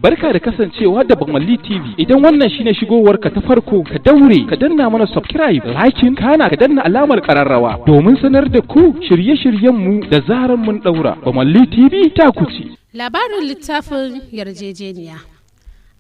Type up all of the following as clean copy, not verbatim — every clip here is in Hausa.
Barka da kasancewa da Bamalli TV. Idan wannan shine shigowarka ta farko, ka daure ka danna mana subscribe, liking, kana ka danna alamar kararrawa domin sanar da ku shirye-shiryenmu da zaran mun daura. Bamalli TV ta kuce. Labarin littafin Yarjejeniya.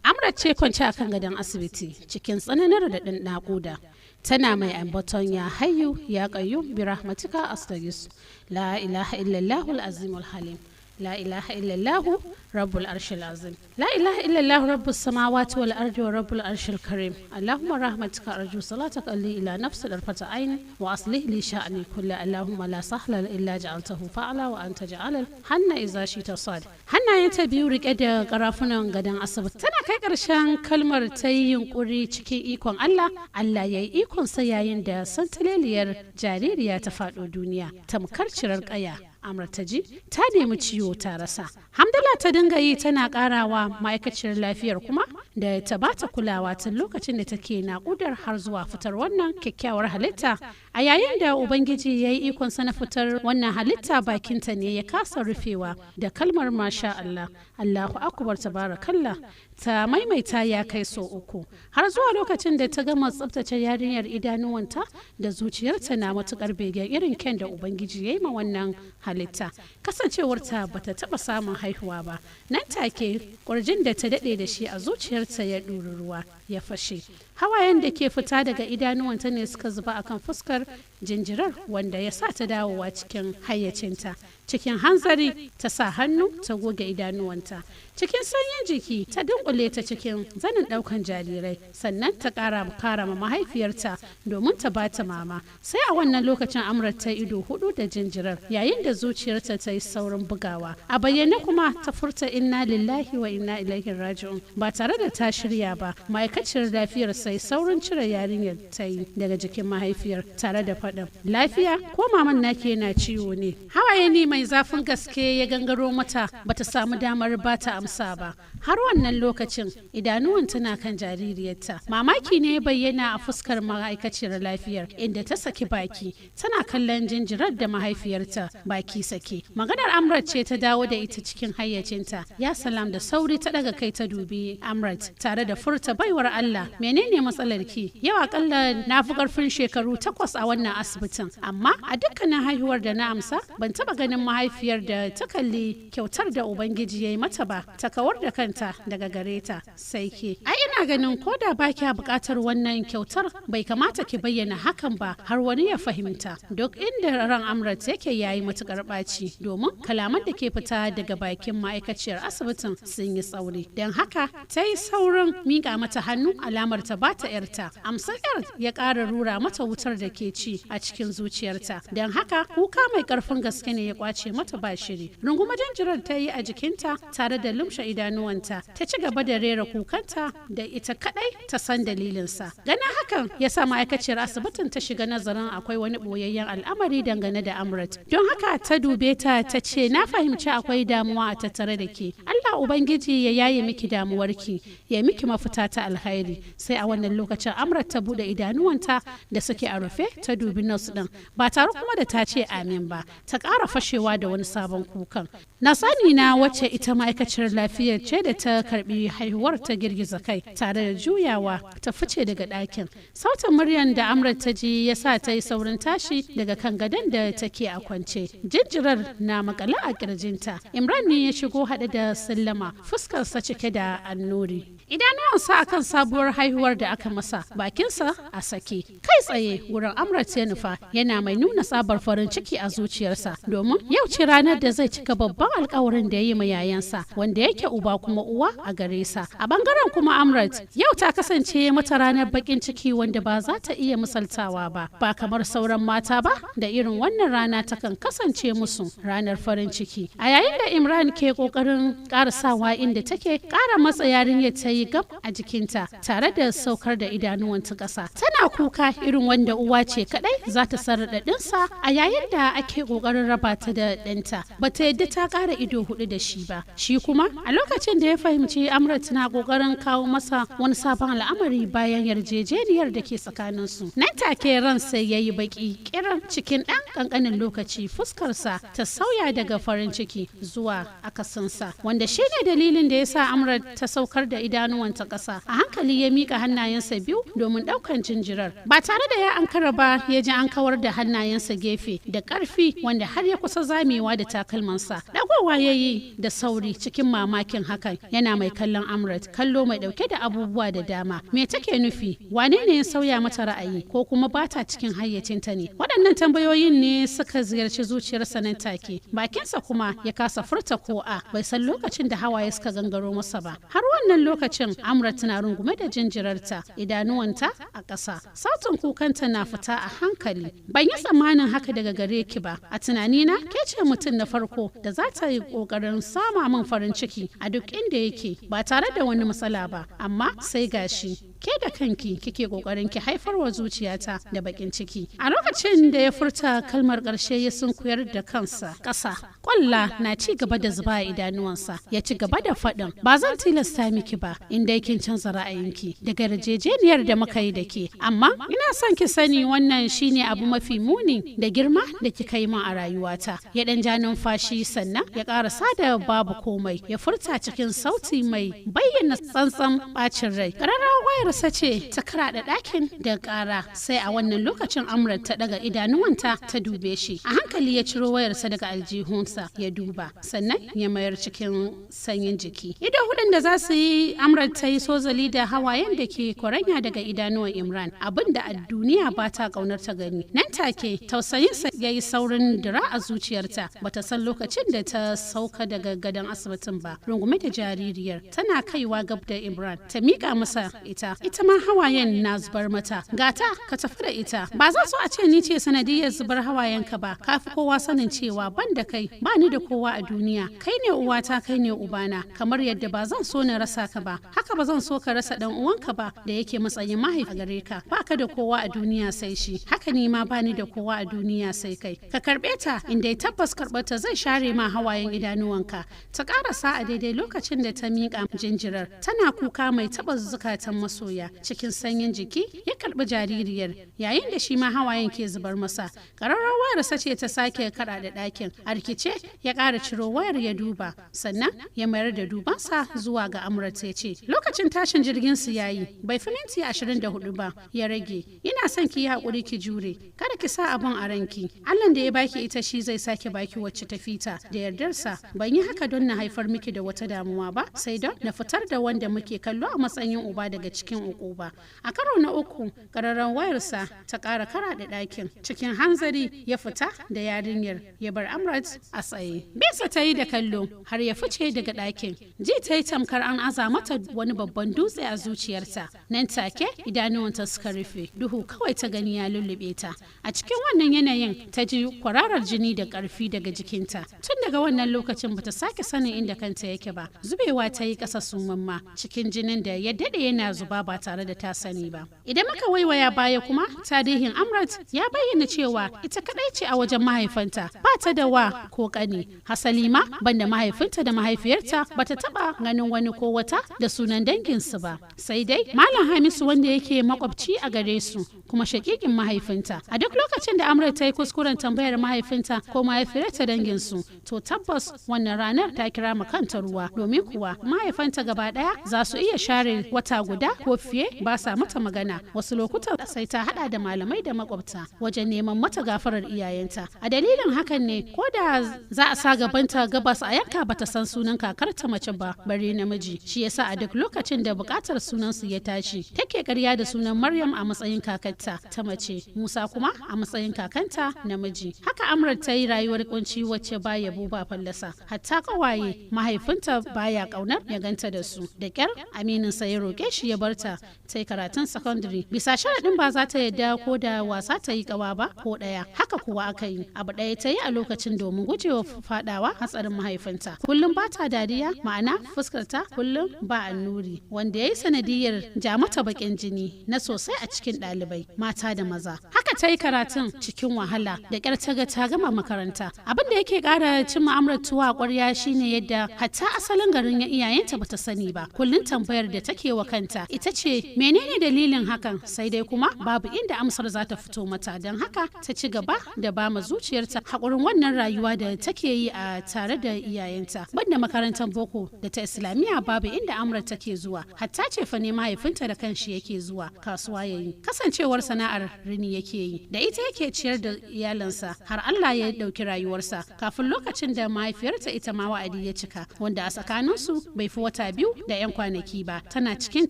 Amra ce kwance akan gadon asibiti cikin tsananin raɗaɗin naƙuda. Tana mai ambaton "Ya hayyu ya qayyum bi rahmatika astaghis. La ilaha illallahul azimul halim. La ilaha illallahu rabbul arshil azim. La ilaha illallahu rabbus samawati wal ardi wa rabbul arshil karim. Allahumma rahmatika arju salataka li ila nafsi darfata aini wa aslih li sha'ni kulli. Allahumma la sahla illa ja'altahu fa'ala wa anta ja'alal hanna iza shita sad." Hannayenta biyu rike da karafunan gadon asibiti. Tana kai karshen kalmar ta yi yunkuri, cikin ikon Allah, Allah ya yi ikon sa yayin da santaleliyar jaririya ta faɗo duniya tamkar cirar ƙaya. Amra ta ji ta nemi ciwo ta rasa. Hamdala ta dinga yi tana karawa, ma'aikaciyar lafiyar kuma da ta bata kulawa tun lokacin da take naƙudar har zuwa fitar wannan kyakkyawar halitta. A yayin da Ubangiji ya yi ikon na fitar wannan halitta, bakinta ne ya kasa rufewa da kalmar "Masha Allah, Allahu akbar, tabarakallah." Ta maimaita ya kai so uku har zuwa lokacin da ta gama tsabtace yarinyar. Idanuwanta da zuciyarta na matukar begen irin kyan da Ubangiji ya yi ma wannan halitta, kasancewarta bata taba samun haihuwa ba. Nan take kwarjin da ta dade da shi a zuciyarta ya ɗuri ruwa ya fashe. Hawayen da ke fita daga idanuwanta ne suka zuba akan fuskar jinjirar, wanda ya sa ta dawowa cikin hayyacinta. Cikin hanzari ta sa hannu ta goge idanuwanta. Cikin sanyin jiki ta dunkule ta cikin zanin daukan jarirai, sannan ta kara kara ma mahaifiyarta domin ta bata mama. Sai a wannan lokacin Amrar ta ido hudu da jinjirar, yayin da zuciyarta ta yi saurin bugawa. A bayyane kuma ta furta "Inna lillahi wa inna ilaihi raji'un" ba tare da ta shirya ba. Ma'aikaciyar lafiyar sai saurin cire yarinyar ta yi daga jikin mahaifiyar tare da faɗin, "Lafiya ko maman naki yana ciwo ne?" Hawaye ne mai zafin gaske ya gangaro mata. Bata samu damar bata amsa ba. Har wannan lokacin idanuwan tana kan jaririyarta. Mamaki ne ya bayyana a fuskar ma'aikaciyar lafiyar, inda ta saki baki tana kallon jinjirar da mahaifiyarta baki sake. Maganar Amrat ce ta dawo da ita cikin hayyacinta. Ya salam! Da sauri ta daga kai ta dubi Amrat tare da furta, "Baiwar Allah, menene matsalar ki yau? Akalla na fi karfin shekaru 8 a wannan asibitin, amma a dukkanin haihuwar da na amsa ban taba ganin mahaifiyar da ta kalli kyautar da Ubangiji ya yi mata ba ta kawar da kanta daga gare ta sai ke. Ai ina ganin ko da ba kya bukatar wannan kyautar, bai kamata ki bayyana hakan ba har wani ya fahimta." Duk inda ran Amrat yake yayi matukar ɓaci, domin kalaman da ke fita daga bakin ma'aikaciyar asibitin sun yi tsauri. Don haka ta yi saurin miƙa mata hannu alamar ta bata yarta. Amsar yar ya ƙara rura mata wutar da ke ci a cikin zuciyarta. Don haka kuka mai ƙarfin gaske ne ya kwace mata ba shiri. Runguma jinjirar ta yi a jikinta tare da lumshe idanuwanta, ta ci gaba da rera kukanta da ita kadai ta san dalilinsa. Ganin hakan ya sa ma'aikaciyar asibitin ta shiga nazarin akwai wani boyayyen al'amari dangane da Amrat. Don haka ta dube ta ta ce, "Na fahimci akwai damuwa a tattare da ke. Allah Ubangiji ya yaye miki damuwarki, ya miki mafita ta alkhairi." Sai a wannan lokacin Amrat ta bude idanuwanta da suke a rufe ta dubi nurse din, ba tare kuma da ta ce amin ba ta ƙara fashewa da wani sabon kukan. Na sani na wacce ita ma'aikaciyar lafiyar ce da ta karbi haihuwar ta girgiza kai tare da juyawa ta fice daga ɗakin. Sautin muryan da Amrat ta ji ya sa ta yi saurin tashi daga kan gadon da take a kwance, jinjirar na makale a kirjinta. Imran ne ya shigo haɗe da sallama, fuskarsa cike da annuri, idanuwansa akan sabuwar haihuwar da aka masa, bakinsa a sake. Kai tsaye wurin Amrat ya nufa, yana mai nuna tsabar farin ciki a zuciyarsa, domin yau ce ranar da zai cika babban alkawarin da ya yi ma yayansa, wanda yake uba kuma uwa a gare sa. A bangaren kuma Amrat, yau ta kasance mata ranar bakin ciki wanda ba za ta iya misaltawa ba. Ba kamar sauran mata ba da irin wannan rana takan kasance musu ranar farin ciki. A yayin da Imran ke kokarin karasawa inda take, kara matsa yarinyar ta yi gab a jikinta tare da saukar da idanuwanta ƙasa tana kuka irin wanda uwa ce kadai za ta san raɗaɗinsa. A yayin da ake kokarin raba ta da ɗanta, bata yadda ta ƙara ido hudu da shi ba. Shi kuma a lokacin da ya fahimci Amrat na kokarin kawo masa wani sabon al'amari bayan yarjejeniyar da ke tsakaninsu, nan take ran sai ya yi baki kirin. jinjirar cikin ɗan ƙanƙanin lokaci fuskarsa ta sauya daga farin ciki zuwa akasinsa, wanda shi ne dalilin da ya sa Amra ta saukar da idanuwanta ƙasa. A hankali ya miƙa hannayensa biyu domin ɗaukan jinjirar. Ba tare da ya ankara ba, ya ji an kawar da hannayensa gefe da ƙarfi, wanda har ya kusa zamewa da takalmansa. Ɗagowa ya yi da sauri cikin mamakin hakan, yana mai kallon Amrat, kallo mai ɗauke da abubuwa da dama. Me take nufi? Wane ne ya sauya mata ra'ayi, ko kuma ba ta cikin hayyacinta ne? Waɗannan tambayoyin ne suka ziyarci zuciyarsa nan take. Bakinsa kuma ya kasa furta ko a, bai san lokacin da hawaye suka gangaro masa ba. Har wannan lokacin Amrat tana rungume da jinjirarta, idanuwanta a ƙasa. Sautin kukanta na fita a hankali. Ban yi tsammanin haka daga gare ki ba. A tunanina ke ce mutum na farko da za ta yi ƙoƙarin sama min farin ciki a duk inda yake ba tare da wani matsala ba, amma sai gashi ke da kanki kike kokarin ki haifarwa zuciyata da bakin ciki. A lokacin da ya furta kalmar ƙarshe, ya sunkuyar da kansa ƙasa, kwalla na ci gaba da zuba a idanuwansa. Ya ci gaba da faɗin, ba zan tilasta miki ba inda kin canza ra'ayinki daga yarjejeniyar da muka yi da ke, amma ina son ki sani wannan shine abu mafi muni da girma da kika yi min a rayuwata. Ya ɗan ja numfashi, sannan ya ƙarasa da babu komai. Ya furta cikin sauti mai bayyana tsantsan bacin rai. Ƙararrawar wayarsa ce ta karaɗa ɗakin da ƙara. Sai a wannan lokacin Amra ta ɗaga idanuwanta ta dube shi. A hankali ya ciro wayarsa daga aljihunsa ya duba, sannan ya mayar cikin sanyin jiki. Ido hudun da za su yi, Amra ta yi sozali da hawayen da ke kwaranya daga idanuwan Imran, abin da a duniya ba ta ƙaunar ta gani. Nan take tausayinsa ya yi saurin dira a zuciyarta. Bata san lokacin da ta sauka daga gadon asibitin ba, rungume da jaririyar. Tana kaiwa gab da Imran ta miƙa masa ita, ita ma hawayen na zubar mata. Gata, ka tafi da ita. Ba za so a ce ni ce sanadiyar zubar hawayenka ba. Ka fi kowa sanin cewa ban da kai ba ni da kowa a duniya. Kai ne uwata, kai ne ubana. Kamar yadda ba zan so na rasa ka ba, haka ba zan so ka rasa dan uwanka ba da yake matsayin mahaifi a gare ka. Ba ka da kowa a duniya sai shi, haka ni ma ba ni da kowa a duniya sai kai. Ka karbe ta, inda tabbas karɓar ta zai share ma hawayen idanuwanka. Ta karasa a daidai lokacin da ta miƙa jinjirar, tana kuka mai taɓa zukatan masoya. Cikin sanyin jiki ya karɓi jaririyar, yayin da shi ma hawayen ke zubar masa. Ƙararrawar wayarsa ce ta sake kaɗa da ɗakin. A rikice ya ƙara ciro wayar ya duba, sannan ya mayar da dubansa zuwa ga Amrat, ya ce, lokacin tashin jirgin su yayi, bai fi minti 24 ba ya rage. Ina son ki yi haƙuri, ki jure, kada ki sa abun a ranki. Allah da ya baki ita shi zai sake baki wacce ta fita da yardarsa. Ban yi haka don na haifar miki da wata damuwa ba, sai don na fitar da wanda muke kallo a matsayin uba daga cikin ukuba. A karo na uku ƙararren wayarsa ta ƙara karaɗe ɗakin. Cikin hanzari ya fita da yarinyar, ya bar Amrat a tsaye. Bisa ta yi da kallo har ya fice daga ɗakin. Ji ta yi tamkar an aza mata wani babban dutse a zuciyarta. Nan take idanuwanta suka rufe, duhu kawai ta gani ya lullube ta. A cikin wannan yanayin ta ji kwararar jini da ƙarfi daga jikinta. Tun daga wannan lokacin bata sake sanin inda kanta yake ba. Zubewa ta yi ƙasa sumamma cikin jinin da ya daɗe yana zuba ba tare da ta sani ba. Idan muka waiwaya baya kuma, tarihin Amrat ya bayyana cewa ita kaɗai ce a wajen mahaifanta, ba ta da wa ko ƙani. Hasali ma, banda mahaifinta da mahaifiyarta, bata taɓa ganin wani ko wata da sunan danginsu ba, sai dai Malam Hamisu, wanda yake makwabci a gare su kuma shakikin mahaifinta. A duk lokacin da Amrat ta yi kuskuren tambayar mahaifinta ko mahaifiyarta danginsu, to tabbas wannan ranar ta kira ma kanta ruwa, domin kuwa mahaifanta gaba daya za su iya share wata guda ko fiye ba sa mata magana. Wasu lokutan sai ta hada da malamai da makwabta wajen neman mata gafarar iyayenta. A dalilin hakan ne ko da za a sa gabanta gabas a yanka, bata san sunan kakarta mace ba bare namiji. Shi yasa a duk lokacin da bukatar sunan su ya tashi, take karya da sunan Maryam a matsayin kakarta ta mace, Musa kuma a matsayin kakanta namiji. Haka Amrat ta yi rayuwar kunci wacce ba yabo ba fallasa. Hatta kawaye mahaifinta baya kaunar ya ganta da su. Da kyar aminin sa ya roke shi ya barta ta yi karatun secondary, bisa sharaɗin ba za ta yadda ko da wasa ta yi kawa ba ko ɗaya. Haka kuwa aka yi. Abu ɗaya ta yi a lokacin domin gujewa fadawa hatsarin mahaifinta: kullum ba ta dariya, ma'ana fuskarta kullum ba annuri, wanda ya yi sanadiyar ja mata bakin jini na sosai a cikin ɗalibai mata da maza. Haka Haka ta yi karatun cikin wahala, da ƙyar ta ga ta gama makaranta. Abin da yake ƙara cimma Amrat tuwa ƙwarya shine yadda hatta asalin garin ya iyayenta bata sani ba. Kullum tambayar da take wa kanta ita ce, menene dalilin hakan? Sai dai kuma babu inda amsar za ta fito mata. Don haka ta ci gaba da ba ma zuciyarta haƙurin wannan rayuwa da take yi a tare da iyayenta. Banda makarantar boko da ta Islamiyya, babu inda Amrat take zuwa. Hatta cefa ne mahaifinta da kanshi yake zuwa kasuwa yayi, kasancewar sana'ar rini yake yi, da ita yake ciyar da iyalinsa har Allah ya dauki rayuwarsa kafin lokacin da mahaifiyarta ita ma wa'adi ya cika, wanda a tsakaninsu bai fi wata 2 da 'yan kwanaki ba. Tana cikin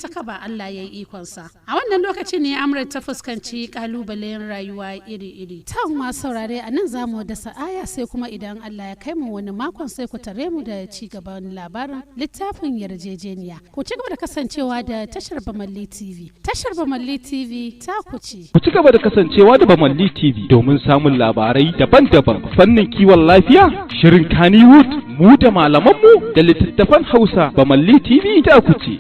takaba Allah ya yi ikonsa. A wannan lokacin ne Amrat ta fuskanci kalubalen rayuwa iri-iri. Ta ma saurare, a nan zamu da sa'aya, sai kuma idan Allah ya kai mu wani makon sai ku tare mu da ci gaban labarin littafin Yarjejeniya. Ku ci gaba da kasancewa da tashar Bamalli TV. Tashar Bamalli TV ta ku ci. Ku ci gaba da kasancewa da Bamalli TV domin samun labarai daban-daban fannin kiwon lafiya, shirin Kannywood, mu da malamanmu da littattafan Hausa. Bamalli TV ta ku ce.